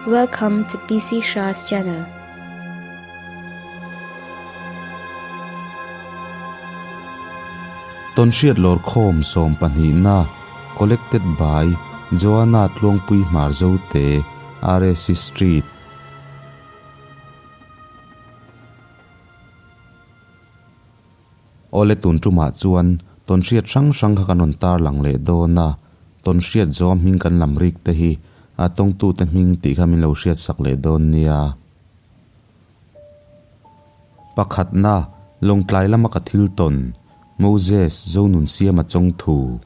Welcome to PC Shah's channel. Tawnhriat Lawrkhawm sawmpahnihna Collected by Joanna Tluangpui Hmarzote, RSC Street. Awle tun tumah chuan tawnhriat hrang hrang kha kan rawn tarlang leh dawn a, tawnhriat zawng hming kan lam rik te hi a tawngtute hming tih kha min lo hriatsak leh dawn nia. Pakhatna, Lawngtlai lama ka thil tawn, Moses Zonunsiama chawngthu.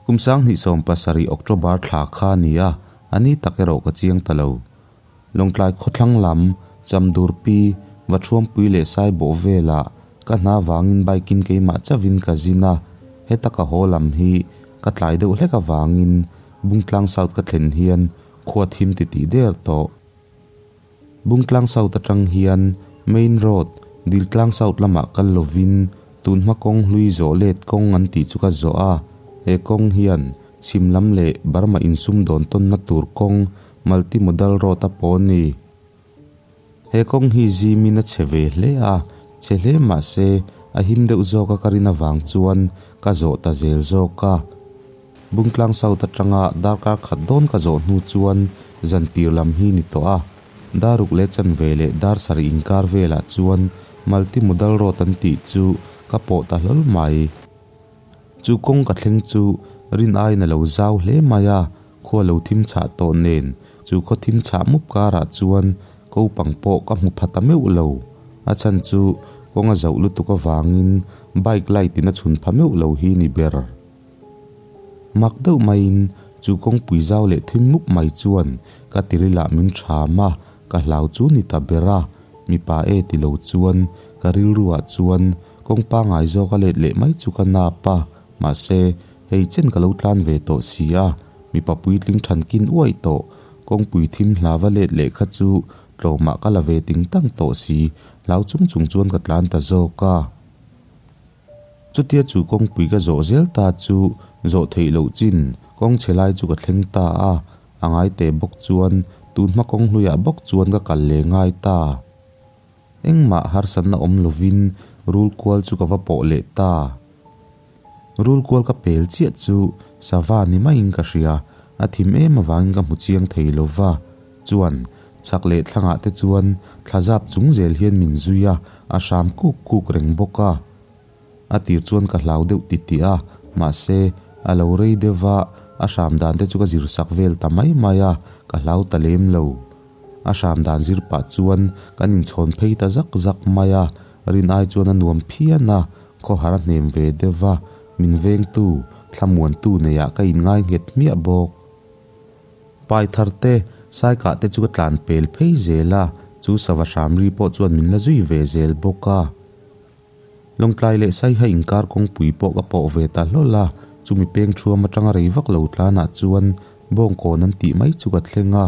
Kum 2017 October thla kha a ni a, a ni tak erawh ka chiang ta lo. Lawngtlai khawthlang lam, Chamdurpi, Vathuampui leh Saibawh velah ka hna vangin bike in keimah chauhin ka zin a, heta ka haw lam hi ka tlai deuh hlek avangin Bungtlang South ka thlen hian khua thim ti tih der tawh. Bungtlang South atang hian Main Road, Diltlang South lamah kal lovin tunhma kawng hlui zawh let kawng an tih chu ka zawh a, he kawng hian chhim lam leh Burma insum dawn tawnna tur kawng Multimodal road a pawh a ni. He kawng hi zimin a chhe ve hle a, chhe hle mah se a him deuh zawk a ka rin avang chuan ka zawh ta zel zawk a. Bungtlang South atanga darkar khat dawn ka zawh hnu chuan zan tir lam hi ni tawh a, daruk leh chanve leh dar sarih inkar velah chuan Multimodal road an tih chu ka pawh ta hlawl mai. Chu kawng ka thleng chu rin aiin a lo zau hle mai a, khua lo thim chhah tawh nen chu khaw thim chhah mup karah chuan ko pang pawh ka hmu pha ta meuh lo. A chhan chu kawng a zauh lutuk avangin bike light in a chhun pha meuh lo hi ni ber. Mak deuh maiin chu kawngpui zau leh thim mup mai chuan ka tirilah min ṭham a, ka hlau chu ni ta ber a, mipa e ti lo chuan ka rilruah chuan Kawng pangai zawk a let leh mai chu ka nap a, mahse, hei chen ka lo tlan ve tawh si a, mipa puitling than kin uaih tawh, kawngpui thim hla va let leh kha chu tlawmah ka la ve ting tang tawh si, hlau chung chung chuan ka tlan ta zawk a. Chutia chu kawngpui ka zawh zel ta chu zawh theih loh chin kawng chhe lai chu ka thleng ta a, a ngai teh bawk chuan tun hma kawng hluiah bawk chuan ka kal leh ngai ta. Engmah harsatna awm lovin rul kual chu ka va pawh leh ta. Rul kual ka pel chiah chu sava ni maiin ka hria, a thim em avangin ka hmu chiang thei lo va. Chuan, chhak leh thlangah te chuan thlazap chung zel hian min zui a, a hram kuk kuk reng bawk a. A tir chuan ka hlau deuh ti tih a, mahse, a lo rei deuh va, a hram dan te chu ka zir sak vel ta mai mai a, ka hlau ta lem lo. A hram dan zir pah chuan kan inchhawn phei ta zak zak mai a, rin ai chuan a nuam phian a, khawhar a hnem ve deuh va, min vengtu, thlamuantu neiah ka inngai nghet hmiah bawk. Pai thar te, saikah te chu ka tlan pel phei zel a, chu sava hram ri pawh chuan min la zui ve zel bawk a. Lawngtlai leh Saiha inkar kawngpui pawh ka pawh ve ta hlawl a, chumi peng thuam atanga rei vak lo tlanah chuan bawngkawn an tih mai chu ka thleng a.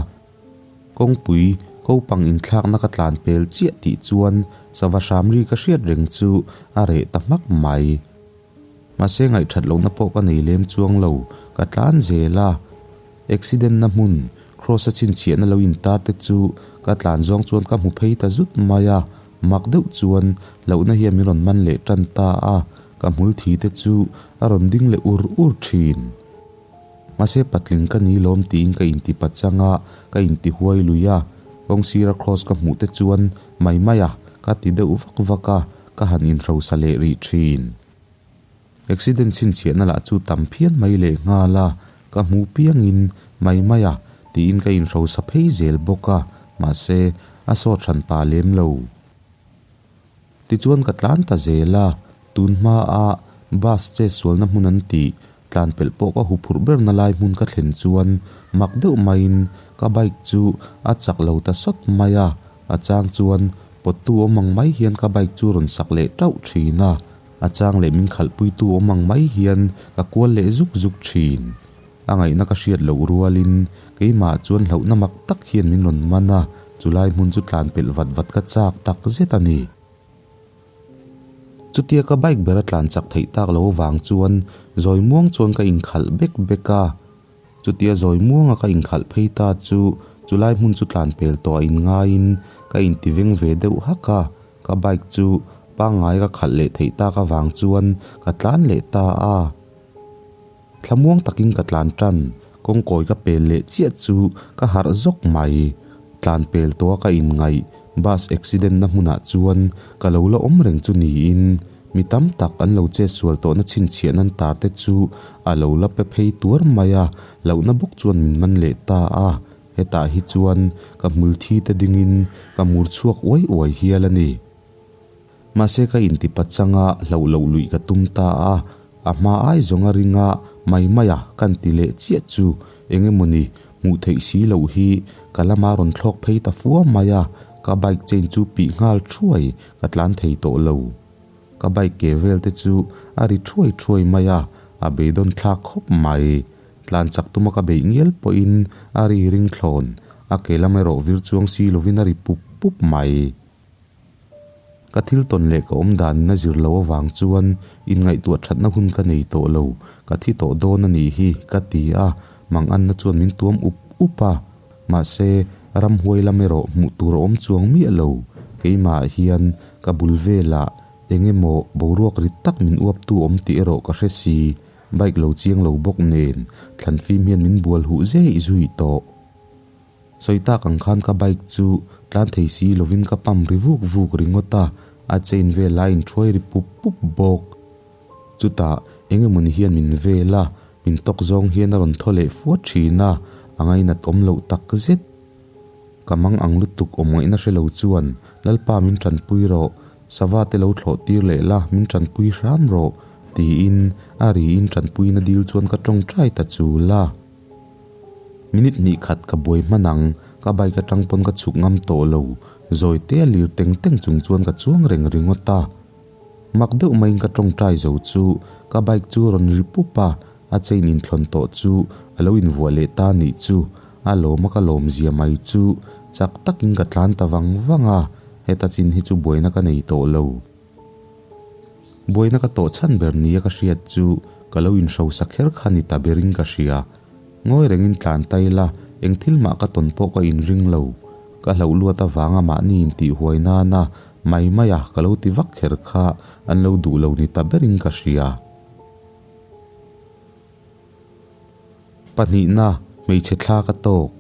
Kawngpui ko pang inthlakna ka tlan pel chiah tih chuan sava hram ri ka hriat reng chu a reh ta hmak mai. Mahse ngaihthat lohna pawh ka nei lem chuang lo, ka tlan zel a. Accident na hmun, cross a chhinchhiahna lo intar te chu ka tlan zawng chuan ka hmu phei ta zut mai a, mak deuh chuan hlauhna hian min rawn man leh tan ta a, ka hmul thi te chu a rawn ding leh ur ur thin. Mahse patling ka ni lawm tiin ka inti pachang a, ka inti huai lui a, kawng sira cross ka hmuh te chuan mai mai a, ka ti deuh vak vak a, ka han inhrosa leh rih thin. Accident chhinchhiahna lah chu tam phian mai leh nghal a, ka hmu piangin mai mai a tiin ka inhrosa phei zel bawk a, mahse a sawt hran pa lem lo. Tichuan ka tlan ta zel a, tun hma a bus che sualna hmun an tih tlan pelh pawh ka huphurh berna lai hmun ka thlen chuan mak deuh maiin ka bike chu a chak lo ta sawt mai a, a chang chuan pawttu awm ang mai hian ka bike chu rawn sak leh tauh thin a. A chang leh min khalhpuitu awm ang mai hian ka kual leh zuk zuk thin. A ngaihna ka hriat loh rualin keimah chuan hlauhna mak tak hian min rawn man a, chulai hmun chu tlan pelh vat vat ka chak tak zet a ni. Chutia ka bike ber a tlan chak theih tak lo avang chuan zawi muang chuan ka inkhalh bek bek a. Chutia zawi muanga ka inkhalh phei ta chu chulai hmun chu tlan pel tawh a inngaiin ka inti veng ve deuh hak a, ka bike chu pangngai ka khalh leh theih tak avang chuan ka tlan leh ta a. Thlamuang takin ka tlan tan, kawngkawi ka pel leh chiah chu ka harh zawk mai. Tlan pel tawha ka inngaih bus accident na hmunah chuan ka lo la awm reng chu niin mi tam tak an lo chetsual tawhna chhinchhiah nan tar te chu a lo la pe phei tuar mai a, lohna bawk chuan min man leh ta a. Hetah hi chuan ka hmul thi te dingin ka mur chhuak uai uai hial a ni. Mahse ka inti pachanga hlauh loh luih ka tum ta a, a hma ai zawnga ringa mai maia kan ti leh chiah chu eng emawni hmuh theih si loh hi ka lama rawn thlawk phei ta fua mai a, ka bike chain chu pih nghal thuai ka tlan thei tawh lo. Ka bike ke vel te chu a ri thuai thuai mai a, a beidawn thlak khawp mai. Tlan chak tuma ka beih ngial pawhin a ri ring thlawn, a ke lam erawh vir chuang si lovin a ri pup pup mai. Ka thil tawn leh ka awm danin a zir loh avang chuan inngaihtuah thatna hun ka nei tawh lo, ka thi tawh dawn a nih hi ka ti a, Manganna chuan min tuam up up a, mahse ramhuai lam erawh hmuh tur a awm chuang miah lo, keimah hian ka bul velah eng emaw boruak rit tak min uaptu awm tih erawh ka hre si, bike lo chiang lo bawk nen thlanfim hian min bual huh zeh zui tawh. Sawi tak ang khan ka bike chu tlan thei si lovin ka pump ri vuk vuk ringawt a, a chain vel a inthuai ri pup pup bawk. Chutah eng emawni hian min vel a, min tawk zawng hian a rawn thaw leh fuat thin a, a ngainat awm loh tak zet. Ka mang ang lutuk awm ngaihna hre lo chuan, Lalpa min tanpui rawh, sava te lo thlawh tir leh la, min tanpui hram rawh, tiin a riin tanpuina dil chuan ka tawngtai ta chul a. Minute hnih khat ka buai hman ang, ka bike atang pawn ka chhuk ngam tawh lo, zawi te a lir teng teng chung chuan ka chuang reng ringawt a. Mak deuh maiin ka tawngtai zo chu ka bike chu a rawn ri pup a, a chain inthlawn tawh chu a lo invuah leh ta nih chu, a lawm a ka lawm zia mai chu chak takin ka tlan ta vang vang a, heta chin hi chu buaina ka nei tawh lo. Buaina ka tawh chhan ber nia ka hriat chu ka lo inhrosa kher kha ni ta berin ka hria. Ngawi rengin tlan ta ila, eng thil mah ka tawn pawh ka inring lo. Ka hlauh luat avanga mahni intih huai nana mai maia ka lo ti vak kher kha an lo duh lo ni ta berin ka hria. Pahnihna, hmeichhe thla ka tawk,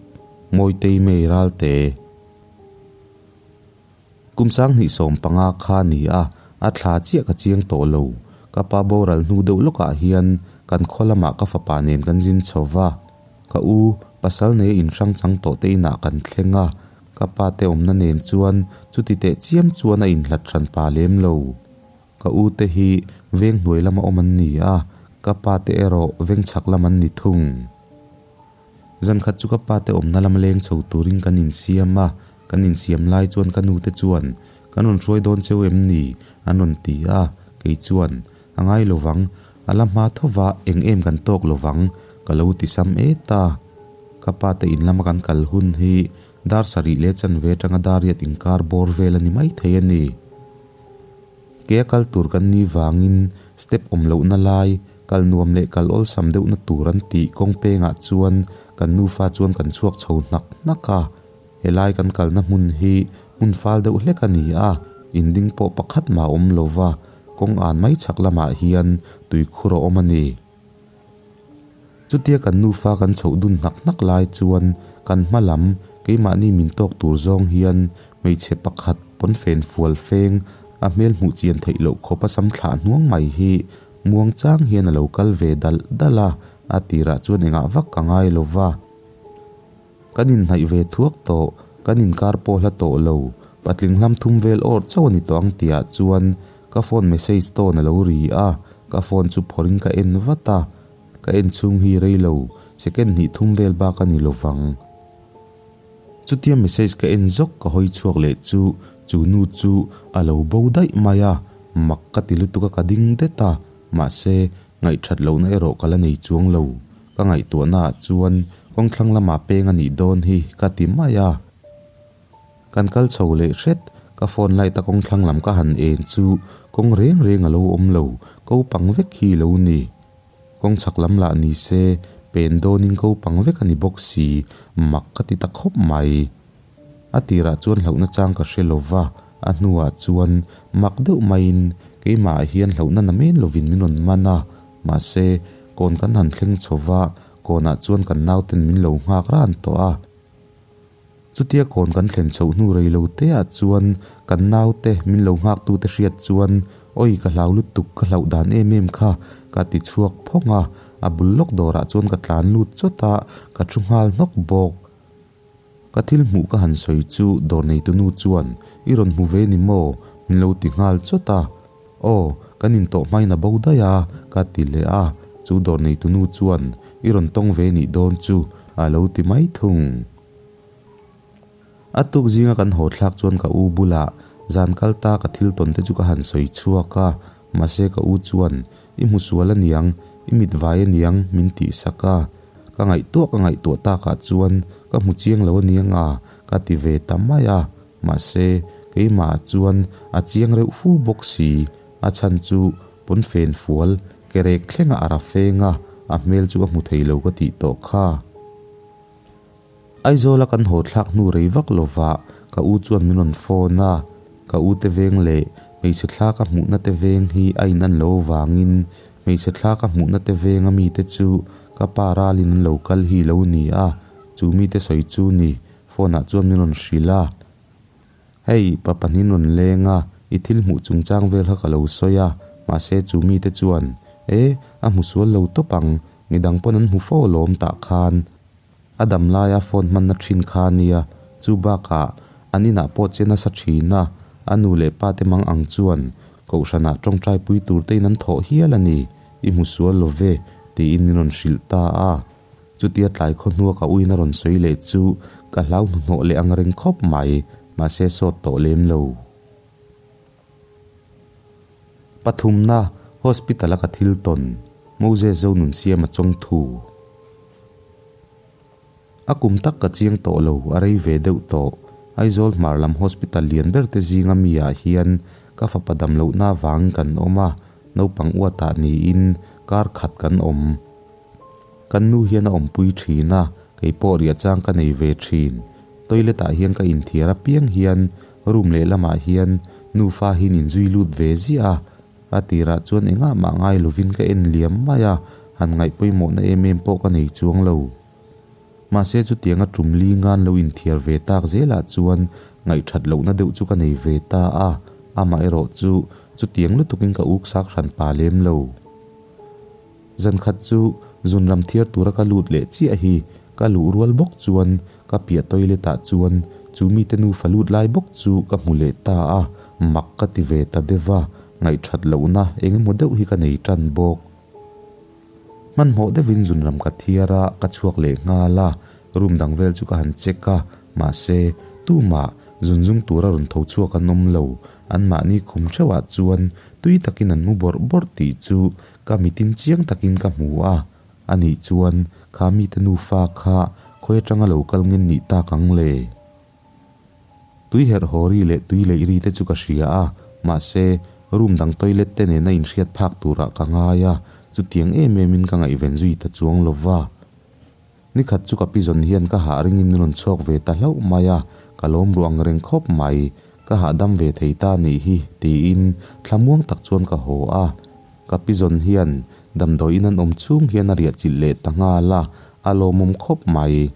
Mawitei Mei Ralte. Kum 2015 kha ni a, a thla chiah ka chiang tawh lo. Ka pa boral hnu deuh lawkah hian kan khaw lamah ka fapa nen kan zin chho va. Ka u, pasal nei a inhrang chang tawh te inah kan thleng a, ka pa te awmna nen chuan chuti teh chiam chuan a inhlat hran pa lem lo. Ka u te hi veng hnuai lama awm an ni a, ka pa te erawh veng chhak lam an ni thung. Zan khat chu ka pa te awmna lama leng chho turin kan insiam a, kan insiam lai chuan ka nu te chuan, Kan rawn hruai dawn cheu em ni? an rawn ti a, kei chuan, A ngai lo vang, a la hma tho va, eng em kan tawk lo vang, ka lo ti sam et a. Ka pa te in lama kan kal hun hi dar sarih leh chanve atanga dar riat inkar bawr vel a ni maithei a ni. Ke a kal tur kan nih vangin step awm lohna lai, kal nuam leh kal awlsam deuhna tur an tih kawng pengah chuan kan nufa chuan kan chhuak chho hnak hnak a. Helai kan kalna hmun hi hmun fal deuh hlek a ni a, in ding pawh pakhat mah a awm lo va, kawng an mai chhak lamah hian tuikhur a awm a ni. Chutia kan nufa kan chhoh dun hnak hnak lai chuan kan hma lam keimahni min tawk tur zawng hian hmeichhe pakhat pawnfen fual feng a hmel hmuh chian theih loh khawp a sam thlah hnuang mai hi muang chang hian a lo kal ve dal dal a, a tirah chuan engah vak ka ngai lo va. Kan inhnaih ve thuak tawh, kan inkar pawh hla tawh lo, patling hlam thum vel awrh chauh a ni tawh ang tihah chuan ka phone message tawn a lo ri a, ka phone chu phawrhin ka en vat a, ka en chhung hi rei lo, second hnih thum vel bak a ni lo vang. Chutia message ka en zawk ka hawi chhuak leh chu chu nu chu a lo bo daih mai a, mak ka ti lutuk a ka ding det a, mahse Ngaihthat lohna erawh ka la nei chuang lo. Ka ngaihtuahnaah chuan kawngthlang lamah peng a nih dawn hi ka ti mai a. Kan kal chho leh hret, ka phone light a kawngthlang lam ka han en chu kawng reng reng a lo awm lo, ko pang vek hi lo ni. Kawng chhak lam lah ni se, pen dawnin ko pang vek a ni bawk si, mak ka ti ta khawp mai. A tirah chuan hlauhna chang ka hre lo va, a hnuah chuan mak deuh maiin keimahah hian hlauhna namen lovin min rawn man a, mahse, kawn kan han thleng chho va, kawnah chuan kan nauten min lo nghak ran tawh a. Chutia kawn kan thlen chhoh hnu rei lo te ah chuan kan naute min lo nghak tute hriat chuan Awi ka hlau lutuk ka hlauh dan em em kha ka ti chhuak phawng a, a bul lawk dawrah chuan ka tlan lut chawt a, ka thu nghal hnawk bawk. Ka thil hmuh ka han sawi chu dawr neitu nu chuan I rawn hmu ve ni maw? min lo ti nghal chawt a, Aw kan intawh hmain a bo daih a ka ti leh a, chu dawr neitu nu chuan I rawn tawng ve nih dawn chu a lo ti mai thung. A tuk zinga kan haw thlak chuan ka u bulah zan kal ta ka thil tawn te chu ka han sawi chhuak a, mahse ka u chuan I hmu sual aniang, i mit vai aniang min tih sak a. Ka ngaihtuah ka ngaihtuah takah chuan ka hmu chiang lo aniang a ka ti ve ta mai a, mahse keimah chuan a chiang reuh fu bawk si, a chhan chu pawnfen fual ke rek thlenga a ra feng a, a hmel chu ka hmu thei lo ka tih tawh kha. Aizawla kan haw thlak hnu rei vak lova ka u chuan min rawn phone a, ka u te veng leh hmeichhe thla ka hmuhna te veng hi a in an lo vangin hmeichhe thla ka hmuhna te veng a mite chu ka pa ralin an lo kal hi lo ni a, chu mite sawi chu ni phone ah chuan min rawn hrilh a. Hei, pa pahnih rawn leng a, i thil hmuh chungchang vel kha ka lo sawi a, mahse chu mite chuan, E, a hmu sual lo tawp ang, midang pawn an hmu fo alawm tah khan. A dam laia phone hmanna thin kha a nia, chu bakah an inah pawh che nasa thin a, a nu leh pa te mang ang chuan Kohhranah tawngtai pui tur tein an thawh hial a ni, i hmu sual lo ve, tiin min rawn hrilh ta a. Chutia tlai khaw hnua ka uin a rawn sawi leh chu ka hlau hnuhnawh leh ang reng khawp mai, mahse sawt tawh lem lo. Pathumna, Hospital-a ka thil tawn, Moses Zonunsiama chawngthu. A kum tak ka chiang tawh lo, a rei ve deuh tawh. Aizawl hmar lam hospital lian ber te zinga mi ah hian ka fapa dam lohna avangin kan awm a, naupang uatah niin kar khat kan awm. Kan nu hian a awmpui thin a, kei pawh riah chang ka nei ve thin. Toilet ah hian ka inthiar apiang hian room lehlamah hian nufa hian inzui lut ve ziah a, A tirah chuan engah mah ngai lovin ka en liam mai a, han ngaih pawimawhna em em pawh ka nei chuang lo. Mahse chutianga tum li ngan lo inthiar ve tak zelah chuan ngaihthat lohna deuh chu ka nei ve ta a, amaherawh chu chutiang lutukin ka uk sak hran pa lem lo. Zan khat chu zun lam thiar tura ka lut leh chiah hi ka luh rual bawk chuan ka piah toilet ah chuan chu mite nufa lut lai bawk chu ka hmu leh ta a, mak ka ti ve ta deuh a, ngaihthat lohna eng emaw deuh hi ka nei tan bawk. Hmanhmawh deuhin zun lam ka thiar a, ka chhuak leh nghal a, room dang vel chu ka han check a, mahse tumah zun zung tura rawn tho chhuak an awm lo, anmahni khum theuhah chuan tui takin an mu bawrh bawrh tih chu Ka mitin chiang takin ka hmu a, anih chuan kha mite nufa kha khawi atanga lo kal ngen nih tak ang le? Tui herh haw ri leh tui leih ri te chu ka hria a, mahse room dang toilet te nena inhriat phak turah ka ngai a, chutiang em emin ka ngaihven zui ta chuang lo va. Nikhat chu ka pi zawn hian ka hah ringin min rawn chhuak ve ta hlauh mai a, ka lawm ruh ang reng khawp mai. Ka hahdam ve thei ta nih hi, tiin thlamuang tak chuan ka haw a. Ka pi zawn hian damdawiin an awm chhung hian a riah chilh leh ta nghal a, a lawmawm khawp mai.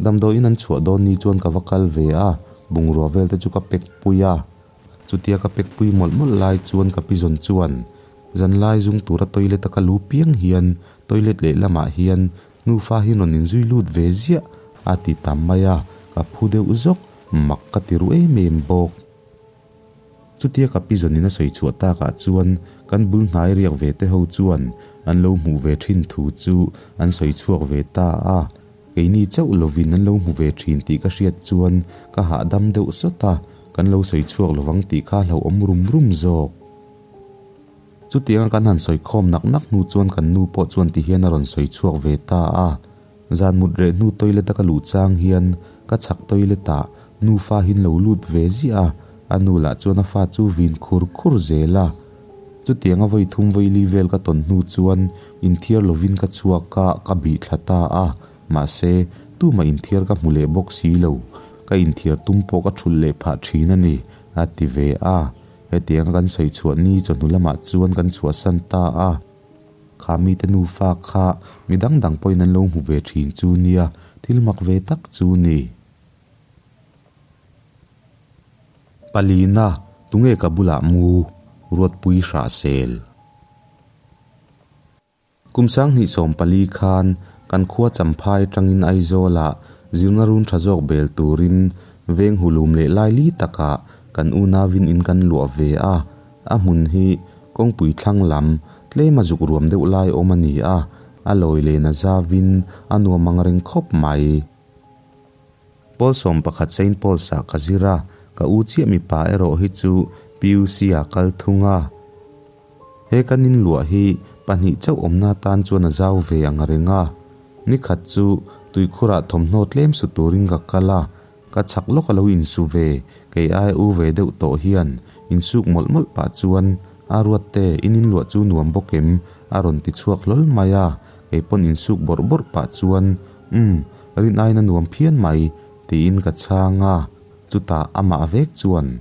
Damdawiin an chhuah dawn ni chuan ka va kal ve a, bungrua vel te chu ka pack pui a. Chutia ka pack pui mawlh mawlh lai chuan ka pi zawn chuan Zanlai zung tura toilet a ka lu piang hian toilet lehlamah hian nufa hi rawn inzui lut ve ziah a ti ta mai a, ka phu deuh zawk, mak ka ti ru em em bawk. Chutia ka pi zawnin a sawi chhuah takah chuan kan bul hnai riak ve te ho chuan an lo hmuh ve thin thu chu an sawi chhuak ve ta a, keini chauh lovin an lo hmu ve thin tih ka hriat chuan ka hahdam deuh sawt a, kan lo sawi chhuak lovang tih kha hlauhawm rum rum zawk. Chutianga kan han sawi khawm nak nak hnu chuan kan nu pawh chuan ti hian a rawn sawi chhuak ve ta a. Zan mut reh hnu toilet a ka luh chang hian ka chhak toilet ah nufa hin lo lut ve ziah a, a nu lah chuan a fa chu vin khur khur zel a. Chutianga vawi thum vawi li vel ka tawn hnu chuan inthiar lovin ka chhuak a, ka bih thla ta a. Mahse, tumah inthiar ka hmu leh bawk si lo. Ka inthiar tum pawh ka thulh leh phah thin a ni, a ti ve a. Hetianga kan sawi chhuah ni chawhnu lamah chuan kan chhuahsan ta a. Kha mite nufa kha mi dang dang pawhin an lo hmu ve thin chu nia, thil mak ve tak chu ni. Palina, tunge ka bulah mu Ruatpui Hrahsel? Kum 2014 khan kan khua Champhai atangin Aizawlah zirna run tha zawk bel turin veng hulum leh laili takah kan unauin in kan luah ve a. A hmun hi kawngpui thlang lam tlema zuk ruam deuh lai awm a ni a, a lawi len a zavin a nuam ang reng khawp mai. Pawl 11 Saint Paul's ah ka zir a, ka u chiah mipa erawh hi chu PUC ah kal thung a. He kan inluah hi pahnih chauh awmna atan chuan a zau ve ang reng a. Nikhat chu tuikhurah thawmhnaw tlem su turin ka kal a, ka chhak lawk a lo insu ve, kei ai u ve deuh tawh hian insuk mawlh mawlh pah chuan a ruatte in inluah chu nuam bawk em? a rawn ti chhuak hlawl mai a, kei pawn insuk bawrh bawrh pah chuan Umm, rin aiin a nuam phian mai, tiin ka chhang a. Chutah amah vek chuan,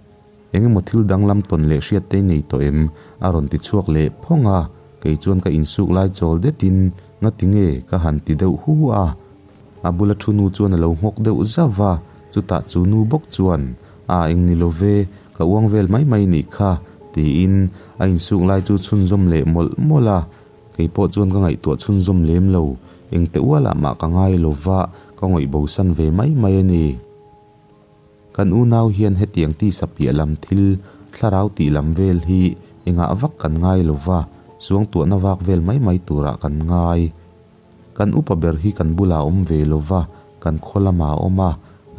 Eng emaw thil danglam tawn leh hriat te nei tawh em? a rawn ti chhuak leh phawng a. Kei chuan ka insuk lai chawl detin, Ngati nge? ka han ti deuh hu a. A bula thu nu chuan a lo nghawk deuh zauh va, chutah chu nu bawk chuan, A eng ni lo ve, ka uang vel mai mai nih kha, tiin a insuk lai chu chhunzawm leh mawlh mawlh a. Kei pawh chuan ka ngaihtuah chhunzawm lem lo, engte ualah mah ka ngai lo va, ka ngawih bosan ve mai mai a ni. Kan unau hian hetiang tisa piah lam thil, thlarau tih lam vel hi engah vak kan ngai lo va, suangtuahna vak vel mai mai turah kan ngai. Kan upa ber hi kan bulah a awm ve lo va, kan khaw lamah a awm a,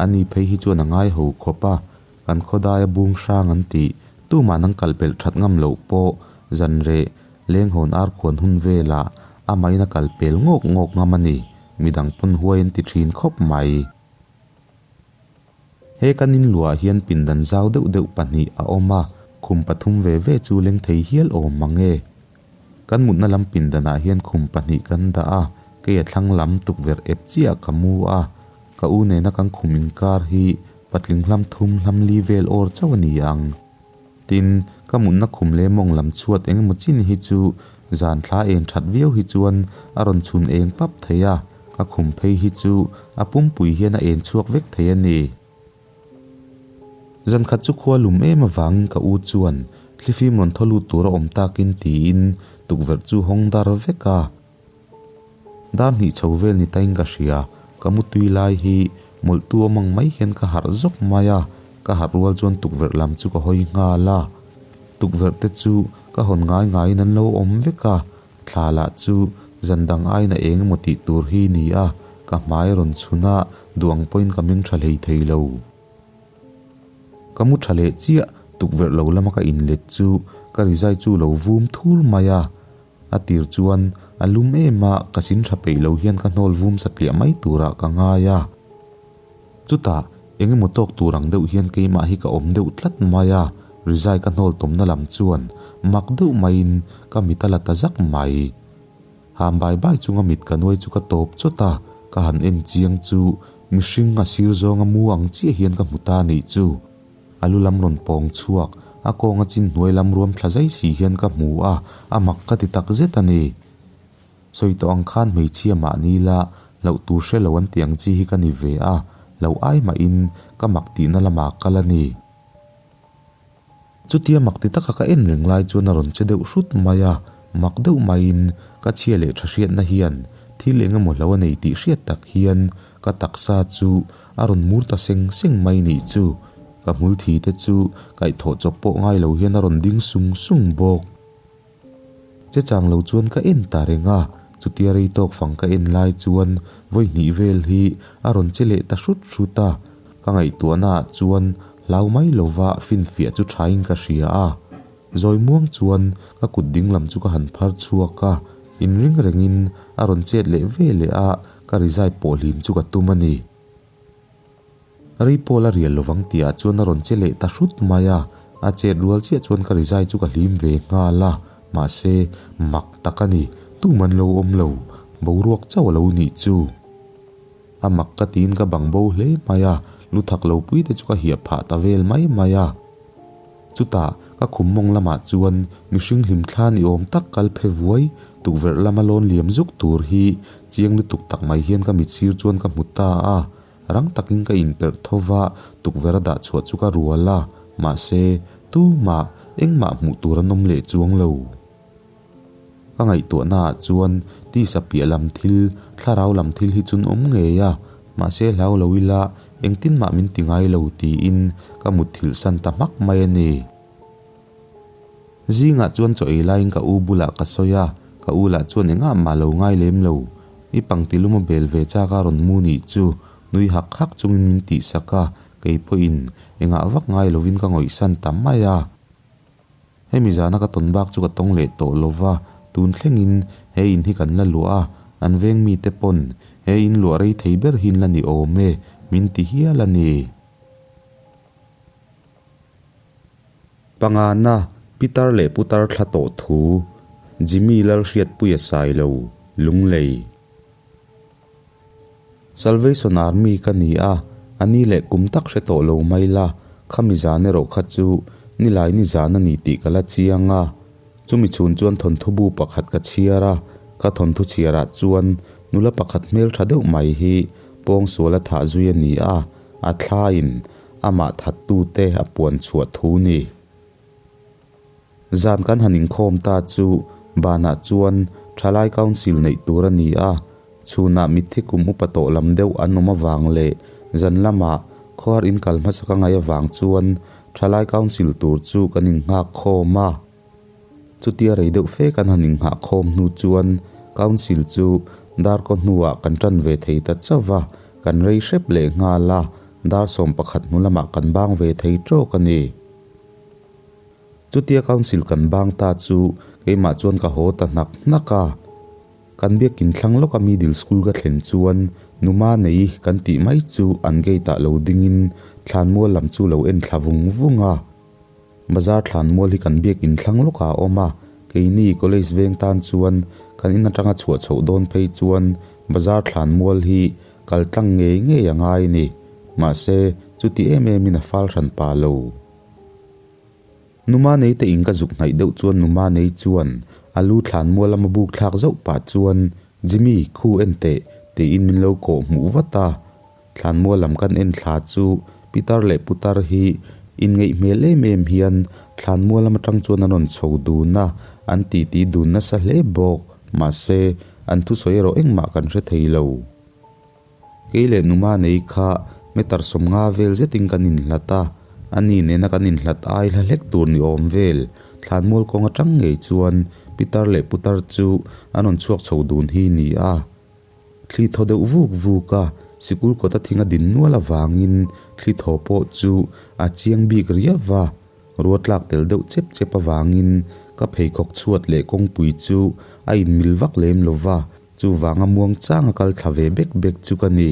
ani phei hi chuan a ngai ho khawp a, kan khawdaia bung hrang an tih, tumah an kal pelh that ngam loh pawh zanreh Lenghawn ar khuan hun velah a main a kal pel ngawk ngawk ngam a ni, midang pawn huai an ti thin khawp mai. He kan inluah hian pindan zau deuh deuh pahnih a awm a, khum pathum ve ve chu leng thei hial awm mang e. Kan mutna lam pindanah hian khum pahnih kan dah a, kei a thlang lam tukverh ep chiah ka mu a, ka u nena kan khum inkar hi patling hlam thum hlam li vel awr chauh a ni ang. Tin, ka mutna khum leh mawng lam chhuat eng emaw chin hi chu zan thla eng that viau hi chuan a rawn chhun eng pap thei a, ka khum phei hi chu a pumpui hian a en chhuak vek thei a ni. Zan khat chu khua lum em avangin ka u chuan thlifim rawn thaw lut tur a awm takin tiin tukverh chu hawng dar vek a. Dar hnih chho vel ni tain ka hria, ka mutui lai hi mawlhtu awm ang mai hian ka harh zawk mai a, ka harh rual chuan tukverh lam chu ka hawi nghal a. Tukverh te chu ka hawn ngai ngaiin an lo awm vek a, thla lah chu zan dang aiin a eng emaw tih tur hi ni a, ka hmai rawn chhun a, duh ang pawhin ka meng tha hlei thei lo. Ka mu tha leh chiah, tukverh lo lama ka inlet chu ka rizai chu lo vum thur mai a. A tir chuan a lum em a, ka sin tha peih lo hian ka hnawl vum satliah mai turah ka ngai a. Chutah, eng emaw tawk tur ang deuh hian keimah hi ka awm deuh tlat mai a, rizai ka hnawl tawmna lam chuan mak deuh maiin ka mit a la ta zak mai. Ham bai bai chunga mit ka nuai chu ka tawp chawt a, ka han en chiang chu mihring a sir zawnga mu ang chiah hian ka hmu ta nih chu. A lu lam rawn pawng chhuak, a kawnga chin hnuai lam ruam thla zai si hian ka hmu a, a mak ka ti tak zet a ni. Sawi tawh ang khan hmeichhia mahni la hlauh tur hre lo an tih ang chi hi ka ni ve a, hlauh ai mahin ka mak tihna lamah kal a ni. Chutia mak ti taka ka en reng lai chuan a rawn che deuh hrut mai a, mak deuh maiin ka chhia leh tha hriatna hian thil eng emaw hlo a nei tih hriat tak hian ka taksa chu a rawn mur ta seng seng mai nih chu. Ka hmul thi te chu kaihthawh chawp pawh ngai lo hian a rawn ding sung sung bawk. Che chang lo chuan ka en ta reng a, chutia rei tawk fang ka en lai chuan vawi hnih vel hi a rawn che leh ta hrut hrut a, ka ngaihtuahna ah chuan hlau mai lova finfiah chu thain ka hria a. Zawi muang chuan ka kut ding lam chu ka han phar chhuak a, inring rengin a rawn chet leh ve leh a, ka rizai pawh hlim chu ka tum a ni. Rei pawl a rial lovang tihah chuan a rawn che leh ta hrut mai a, a chet rual chiah chuan ka rizai chu ka hlim ve nghal a. Mahse, mak tak a ni, tum an lo awm lo, boruak chauh a lo nih chu. A mak ka tiin ka bang bo hle mai a, lu thak lo pui te chu ka hiah phah ta vel mai mai a. Chutah, ka khum mawng lamah chuan mihring hlim thla ni awm tak kal phe vuai, tukverh lama lawn liam zuk tur hi chiang lutuk tak mai hian ka mitsir chuan ka hmu ta a. Rang takin ka inperh tho va, tukverh a dah chhuah chu ka rual a, mahse, tumah engmah hmuh tur an awm leh chuang lo. Ka ngaihtuahnaah chuan tisa piah lam thil, thlarau lam thil hi chun awm ngei a, mahse hlau lo ila engtin mah min ti ngai lo tiin ka mutthilh san ta hmak mai a ni. Zingah chuan chaw ei laiin ka u bulah ka sawi a, ka u lah chuan engah mah lo ngai lem lo. I pangtilum a bel ve chak a rawn mu nih chu nui hak hak chungin min tihsak a, kei pawhin engah vak ngai lovin ka ngawihsan ta mai a. Hemi zana ka tawn bak chu ka tawng leh tawh lo va, tun thlengin he in hi kan la luah a, an veng mite pawn he in luah rei thei ber hi in la ni awm e, min ti hial a ni. Pangana, Pitar leh Putar thla tawh thu, Jimmy Lalhriatpuia Sailo, Lunglei. Salvation Army ka ni a, a ni leh kum tak hre tawh lo mai la, khami zan erawh kha chu nilai ni zan a ni tih ka la chiang a. Chumi chhun chuan thawnthu bu pakhat ka chhiar a, ka thawnthu chhiarah chuan nula pakhat hmel tha deuh mai hi pawngsual a thah zui a ni a, a thlaiin amah thattute a puan chhuah thu ni. Zan kan han inkhawm ta chu banah chuan Thalai Council neih tur a ni a, chhunah mitthi kum upa tawh lam deuh an awm avang leh zan lamah khawhar in kal hmasa ka ngaih avang chuan Thalai Council tur chu kan innghak khawm a. Chutia rei deuh fe kan han innghah khawm hnu chuan Council chu darkaw hnuah kan tan ve thei ta chauh va, kan rei hrep leh nghal a, dar 11 hnu lamah kan bang ve thei tawk a ni. Chutia council kan bang ta chu keimah chuan ka haw ta hnak hnak a. Kan biakin thlang lawka middle school ka thlen chuan numa nei kan tih mai chu an gate ah lo dingin thlanmual lam chu lo en thla vung vung a. Bazar thlanmual hi kan biakin thlang lawkah a awm a, keini college veng tan chuan kan in atanga chhuah chhoh dawn phei chuan bazar thlanmual hi kal tlang ngei ngei a ngai a ni. Mahse, chuti em emin a fal hran pah lo. Numa nei te in ka zuk hnaih deuh chuan numa nei chuan a lu thlan mual lama buk thlak zauh pah chuan Jimmy khu en teh tiin min lo kawh hmuh vat a. Thlan mual lam kan en thla chu pitar leh putar hi inngeih hmel em em hian thlan mual lam atang chuan an rawn chho dun a, an titi dun nasa hle bawk. Mahse, an thusawi erawh engmah kan hre thei lo. Kei leh numa nei kha meter 50 vel zetin kan inhlat a, ani nena kan inhlat ai hla hlek tur ni awm vel thlanmual kawng atang ngei chuan pitar leh putar chu an rawn chhuak chho dun hi ni a. Thli thaw deuh vuk vuk a, sikul kawta thing a din nual avangin thli thaw pawh chu a chiang bik riau va, ruatlak tel deuh chep chep avangin ka pheikhawk chhuat leh kawngpui chu a inmil vak lem lo va, Chuvanga muang chang a kal thla ve bek bek chu ka ni.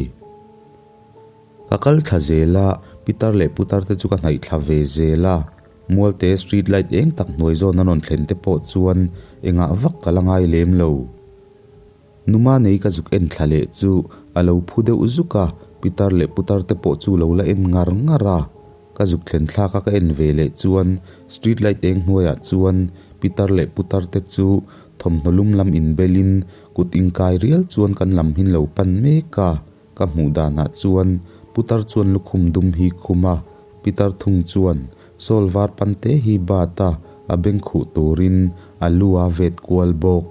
Ka kal thla zel a, pitar leh putar te chu ka hnaih thla ve zel a. Mualte street light eng tak hnuai zawn a rawn thlen te pawh chuan engah vak ka la ngai lem lo. Numa nei ka zuk en thla leh chu a lo phu deuh zuk a, pitar leh putar te pawh chu lo la en ngar ngar a. Ka zuk thlen thlak a ka en ve leh chuan street light eng hnuaiah chuan pitar leh putar te chu thawmhnaw lum lam inbelin kut inkai rial chuan kan lam hin lo pan mek a, ka hmuh danah chuan putar chuan lukhum dum hi khum a, pitar thung chuan sawl var pan te hi bat a, a beng khuh turin a lu a vet kual bawk.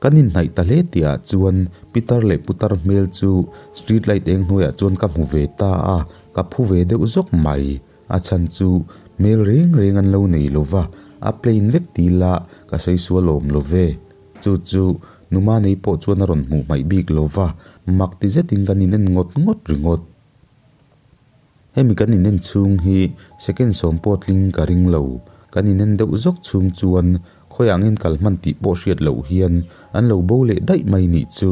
Kan inhnaih ta hle tih ah chuan pitar leh putar hmel chu street light eng hnuaiah chuan ka hmu ve ta a, ka phu ve deuh zawk mai. A chhan chu hmel reng reng an lo nei lo va, a plain vek ti ila ka sawi sual awm lo ve. Chu chu numa nei pawh chuan a rawn hmuh hmaih bik lo va, mak ti zetin kan inen ngawt ngawt ringawt. Hemi kan inen chhung hi second 10 pawh tling ka ring lo. Kan inen deuh zawk chhung chuan khawiah angin kal hman tih pawh hriat loh hian an lo bo leh daih mai nih chu.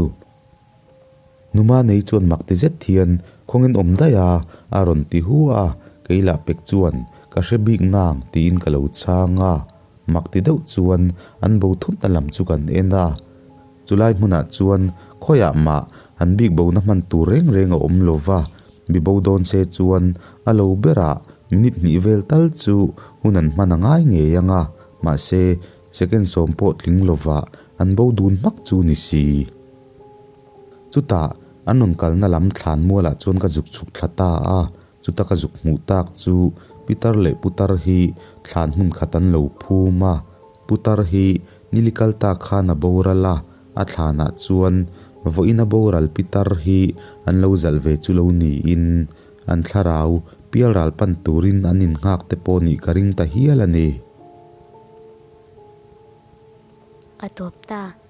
Numa nei chuan mak ti zet hian khawngin awm daih a, a rawn ti hu a, kei lah pek chuan ka hre bik nang tiin ka lo chhang a. Mak ti deuh chuan an bo thutna lam chu kan en a. Chulai hmunah chuan khawiah mah an bik bona hman tur reng reng a awm lo va, mi bo dawn se chuan a lo berah minute hnih vel tal chu hun an hman a ngai ngei ang a, mahse second sawm pawh tling lovah an bo dun hmak chu ni si. Chutah an rawn kalna lam thlan mualah chuan ka zuk chhuk thla ta a, chuta ka zuk hmuh tak chu Pitar leh Putar hi thlan hmun khat an lo phum a, Putar hi nili kal ta khan a boral a, a thlanah chuan vawiin a boral Pitar hi an lo zalh ve chu lo niin an thlarau pialral pan turin an innghak te pawh nih ka ring ta hial a ni. A tawp ta.